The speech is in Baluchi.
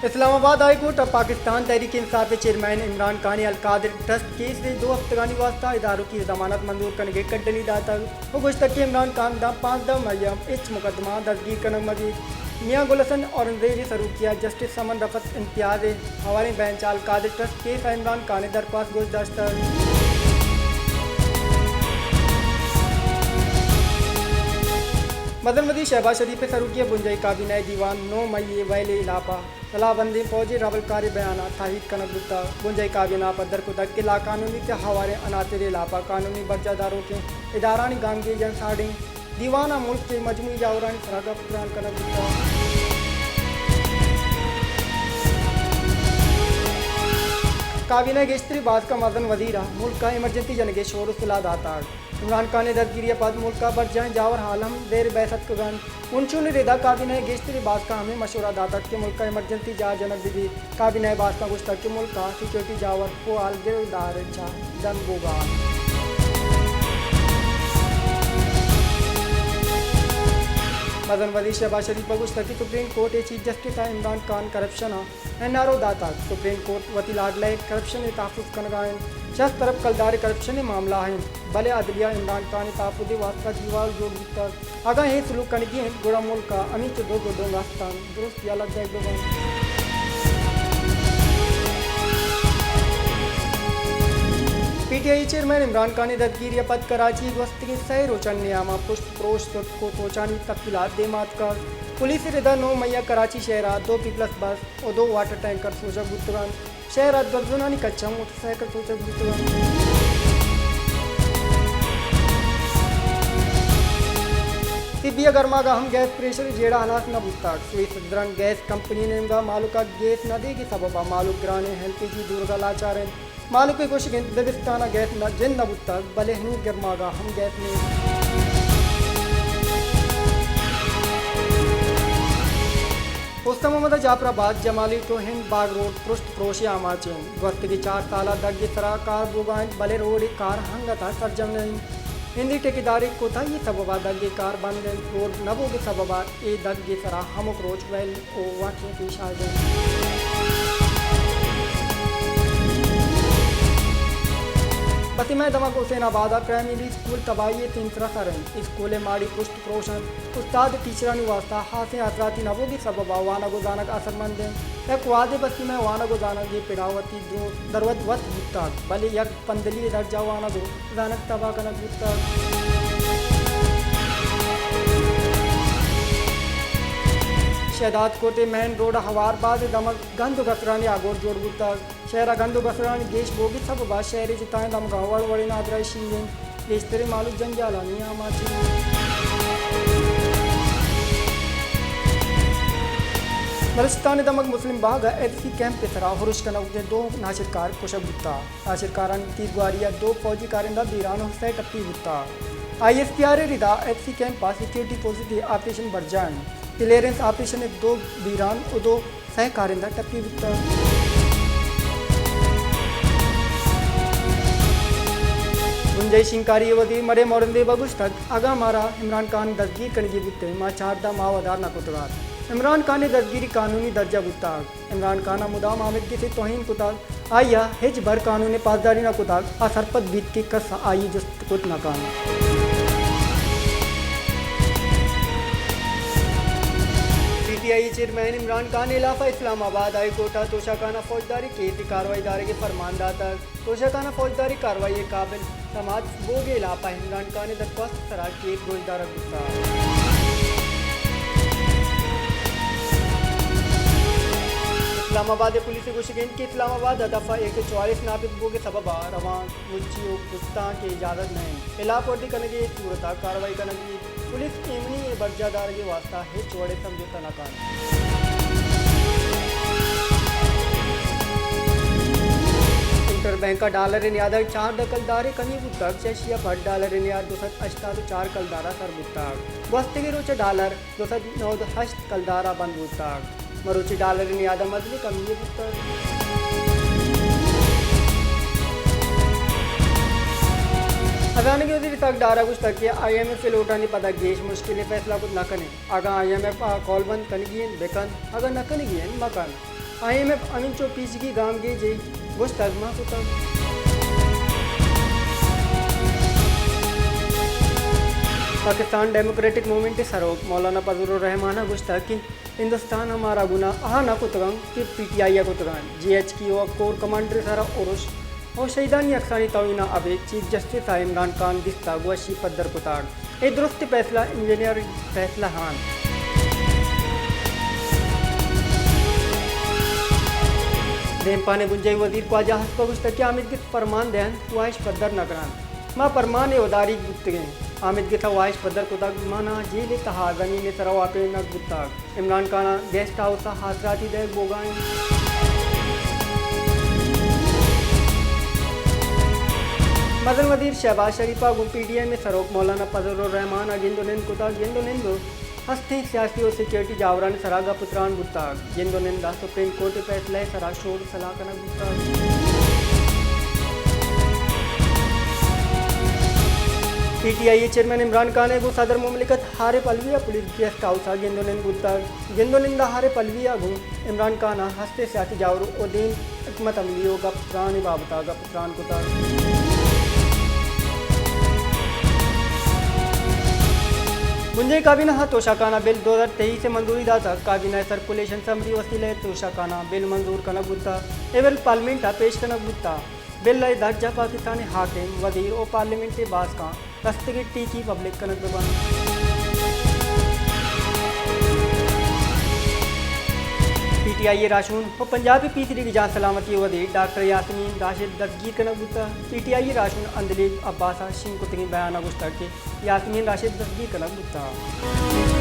اسلام آباد ہائی کورٹ ءَ پاکستان تحریک انصاف ءِ چیئرمین عمران خان ءِ القادر ٹرسٹ کیس ءِ دو ہفتگانی واستہ ادارکی ضمانت منظور کنگ ءِ کڈنی داتگ ءُ گوشتگ کہ عمران خان داں پانزدہ مئی ءَ ہم ہچ مقدمہ ءَ دزگیر کنگ مہ بیت۔ میاں گل حسن اورنگزیب ءِ سروکی ءَ جسٹس سمن رفعت امتیاز ءِ ہواریں بینچ ءَ القادر ٹرسٹ کیس ءَ عمران خان ءِ درخواست گوش داشتگ۔ مزن وزیر شہباز شریف ءِ سروکی ءَ بنجاہی کابینہ ءِ دیوان نو مئی ءَ ویل ءِ ہلاپ ءَ سلاہ بندیں فوج ءِ رولکار ءِ بیان ءَ تائید کنگ بوتگ۔ بنجاہی کابینہ ءَ پدر کتگ کہ لاقانونیت ءِ ہواریں عناصر ءِ ہلاپ ءَ قانونی برجاہ داروکیں ادارھانی گامگیجاں ساڑیں دیوان ءَ ملک ءِ مجموعی جاورانی سرا گپ ءُ تران کنگ بوتگ۔ کابینہ ءِ گیشتری باسک ءَ مزن وزیر ءَ ملک ءَ ایمرجنسی جنگ ءِ شور ءُ سلاہ داتگ۔ عمران خان ءِ دزگیری ءَ پد ملک ءِ برجاہیں جاور ہال ہم زیر بحث اتکگ انت۔ ہنچو نی ردا کابینہ ءِ گیشتری باسک ءَ ہمے مشورہ داتگ کہ ملک ءَ ایمرجنسی جاہ جنگ بہ بیت۔ کابینہ ءِ باسک ءَ گوشتگ کہ ملک ءَ سیکورٹی جاور ءُ ہال گرودار ءِ چہ ڈن بوگ ءَ انت۔ مزن وزیر شہباز شریف ءَ گوشتگ کہ سپریم کورٹ ءِ چیف جسٹس ءَ عمران خان کرپشن ءَ این آر او داتگ۔ سپریم کورٹ وتی لاڈلہ ءِ کرپشن ءِ تحفظ کنگ ءَ انت۔ شست ارب کلدار ءِ کرپشن ءِ معاملہ انت، بلے عدلیہ عمران خان ءِ تحفظ ءِ واستہ دیوال جوڑ بوتگ۔ اگاں اے سلوک کنگی انت، گڑا ملک ءَ ہمینچو دو گڈونگ است انت، درستیا لڈگ بہ بنت۔ پی ٹی آئی ءِ چیئرمین عمران خان ءِ دزگیری ءَ پد کراچی ءَ گوستگیں سئے روچانی نیام ءَ پشت پروش سوتک ءُ توچانی تفصیلات دیم ءَ اتکگ۔ پولیس ءِ ردا نو مئی ءَ کراچی شہر ءَ دو پیپلز بس ءُ دو واٹر ٹینکر سوجگ بوتگ انت۔ شہر ءَ درزنانی کچ ءَ موٹر سائیکل سوچگ بوتگ انت۔ طبی ءِ گرماگ ءَ ہم گیس پریشر ءِ جیڑہ ہلاس نہ بوتگ۔ سوئس زرن گیس کمپنی ءِ نیمگ ءَ مہلوک ءَ گیس نہ دیگ ءِ سبب ءَ مہلوک گرانیں ایل پی جی زورگ ءَ لاچار انت۔ مہلوک ءَ گوشگ انت زمستان ءَ گیس نہ، جند نہ بوتگ، بلے ہنوز گرماگ ءَ ہم گیس نیست۔ استان محمد ءَ جعفر آباد، جمالی ٹو ہند باغ روڈ پرشت پروش ءِ آماچ انت۔ گوستگیں چار سال ءَ دگ ءِ سرا کار بوگ ءَ انت، بلے روڈ ءِ کار انگت ءَ سرجم نہ انت۔ ہندی ٹھیکیدار ءِ کوتاہی ءِ سبب ءَ دگ ءِ کار بند انت۔ روڈ نہ بوگ ءِ سبب ءَ اے دگ ءِ سرا ہمک روچ ویل ءُ واقعہ پیش آیگ انت۔ بسیمہ ءِ دمگ حسین آباد ءَ پرائمری اسکول تباہی ءِ پیمسرا سر انت۔ اسکول ءِ ماڑی پشت پروش انت۔ استاد ءُ ٹیچرانی واستہ ہاسیں آسراتی نہ بوگ ءِ سبب ءَ وانگ ءُ زانگ اثرمند انت۔ یک وہدے بسیمہ ءِ وانگ ءُ زانگ ءِ پڑ ءَ وتی درو-، دروت وت بوتگ، بلے یک پندلی ءِ درجہ ءَ وانگ ءُ زانگ تباہ کنگ بوتگ۔ شہداد کوٹ ءِ مین روڈ ءَ ہوار باز ءِ دمگ گند ءُ گسرانی آگور جوڑ بوتگ۔ شہر ءَ گند ءُ گسرانی گیش بوگ ءِ سبب ءَ شہر ءِ جتائیں دمگاں وڑ وڑیں نادراہی شنگ انت۔ گیشتریں مہلوک جنجالانی آماچ انت۔ بلوچستان ءِ دمگ مسلم باغ ءَ ایف سی کیمپ ءِ سرا ارش کنوکیں دو ناشرکار کشگ بوتگ۔ ناشرکارانی تیر گواری ءَ دو فوجی کارندہ بیران ءُ سئے ٹپی بوتگ۔ آئی ایس پی آر ءِ ردا ایف سی کیمپ ءَ سیکورٹی فورسز ءِ آپریشن برجاہ انت۔ کلیئرنس آپریشن ءَ دو بیران ءُ دو سئے کارندہ ٹپی بوتگ۔ بنجاہی شنگکاری ءِ وزیر مڑے مورنگزیب ءَ گوشتگ، اگاں مارا عمران خان دزگیر کنگی بوتیں، ما چاردہ ماہ ودار نہ کتگ ات۔ عمران خان ءِ دزگیری قانونی درجہ بوتگ۔ عمران خان ءَ مدام آمیدگس ءِ توہین کتگ۔ آئی ءَ ہچبر قانون ءِ پاسداری نہ کتگ ءُ سرپد بیت کہ کس ءَ آئی ءِ جست کت نہ کنت۔ پی ٹی آئی ءِ چیئرمین عمران خان ءِ ہلاپ ءَ اسلام آباد ہائی کورٹ ءَ توشہ خانہ فوجداری کیس ءِ کاروائی دارگ ءِ فرمان داتگ۔ توشہ خانہ فوجداری کاروائی ءِ قابل سماعت بوگ ءِ ہلاپ ءَ عمران خان ءِ درخواست ءِ سرا کیس گوشدارگ بوتگ۔ اسلام آباد ءِ پولیس ءِ گوشگ انت کہ اسلام آباد ءَ دفعہ ایک سو چوالیس نافذ بوگ ءِ سبب ءَ روان مچی ءُ گستانک ءِ اجازت نہ انت۔ ہلاپ ورزی کنگ ءِ صورت ءَ کاروائی کنگ بیت۔ پولیس ایمنی ءِ برجاہ دارگ ءِ واستہ ہچ وڑیں سمجھوتہ نہ کنت۔ انٹر بینک ءَ ڈالر ءِ نیاد ءَ چاردہ کلدارے کمی بوتگ، چہ ایشی ءَ بڈ ڈالر ءِ نیاد دو سد ہشتاد ءُ چار کلدار ءَ سر بوتگ۔ گوستگیں روچ ءَ ڈالر دو سد نود ءُ ہشت کلدار ءَ بند بوتگ۔ مروچی ڈالر ءِ نیاد ءَ مزنیں کمی یے بوتگ۔ ہزانگی وزیر اسحاق ڈار ءَ گوشتگ کہ آئی ایم ایف ءِ لوٹانی پدا گیش مشکلیں فیصلہ کت نہ کنیں۔ اگاں آئی ایم ایف ءَ کول بند کنگی انت بہ کنت، اگاں نہ کنگی انت مہ کنت۔ آئی ایم ایف ہمینچو پیشگی گامگیجے گوشتگ ما کتگ۔ پاکستان ڈیموکریٹک موومنٹ ءِ سروک مولانا فضل الرحمان ءَ گوشتگ کہ ہندوستان ءَ مارا گناہ آ نہ کتگ انت کہ پی ٹی آئی ءَ کتگ انت، جے ایچ کیو ءِ کور کمانڈر ءِ سرا ارش ءُ شہیدانی عکسانی توہین ءَ ابید چیف جسٹس ءَ عمران خان ءِ دست ءَ گوں وشی پدر کتگ۔ اے درستیں فیصلہ انجینئر فیصلہ انت۔ دیمپان ءِ بنجاہی وزیر خواجہ حسب ءَ گوشتگ کہ آمیدگس فرمان دئینت، واہش پدر نہ کننت۔ ما فرمان ءِ وداریگ بوتگیں۔ آمیدگس ءَ واہش پدر کتگ، مانا جیل ءِ تہا زمین ءِ سرا واپینگ بوتگ۔ عمران خان ءَ گیسٹ ہاؤس ءَ آسراتی دئیگ بوگ ءَ انت۔ مزن وزیر شہباز شریف ءَ گوں پی ڈی ایم ءِ سروک مولانا فضل الرحمان ءَ گند ءُ نند کتگ۔ گند ءُ نند ءَ ہستیں سیاسی ءُ سیکورٹی جاورانی سرا گپ ءُ تران بوتگ۔ گند ءُ نند ءَ سپریم کورٹ ءِ فیصلہ ءِ سرا شور سلاہ کنگ بوتگ۔ پی ٹی آئی ءِ چیئرمین عمران خان ءَ گوں صدر مملکت عارف علوی ءَ پولیس گیسٹ ہاؤس ءَ گند ءُ نند بوتگ۔ گند ءُ نند ءَ عارف علوی ءَ گوں عمران خان ءَ ہستیں سیاسی جاور ءُ دیم حکمت عملی ءُ گپ ءُ تران ءِ بابت ءَ گپ ءُ تران کتگ۔ بنجاہی کابینہ ءَ توشہ خانہ بل دو ہزار تئیس ءَ منظوری داتگ۔ کابینہ ءِ سرکولیشن سمری وسیلہ ءَ توشہ خانہ بل منظور کنگ بوتگ۔ اے بل پارلیمنٹ ءَ پیش کنگ بوتگ۔ بل ءِ درج ءَ پاکستان ءِ حاکم، وزیر ءُ پارلیمنٹ ءِ باسکاں رستگیں ٹیکی پبلک کنگ بہ بنت۔ پی ٹی آئی ءِ راہشون ءُ پنجاب ءِ پیسریگیں جان سلامتی ءِ وزیر ڈاکٹر یاسمین راشد دستگیر کنگ بوتگ۔ پی ٹی آئی ءِ راہشون عندلیب عباس ءَ شنگ کتگیں بیان ءَ گوشتگ کہ یاسمین راشد دستگیر کنگ بوتگ۔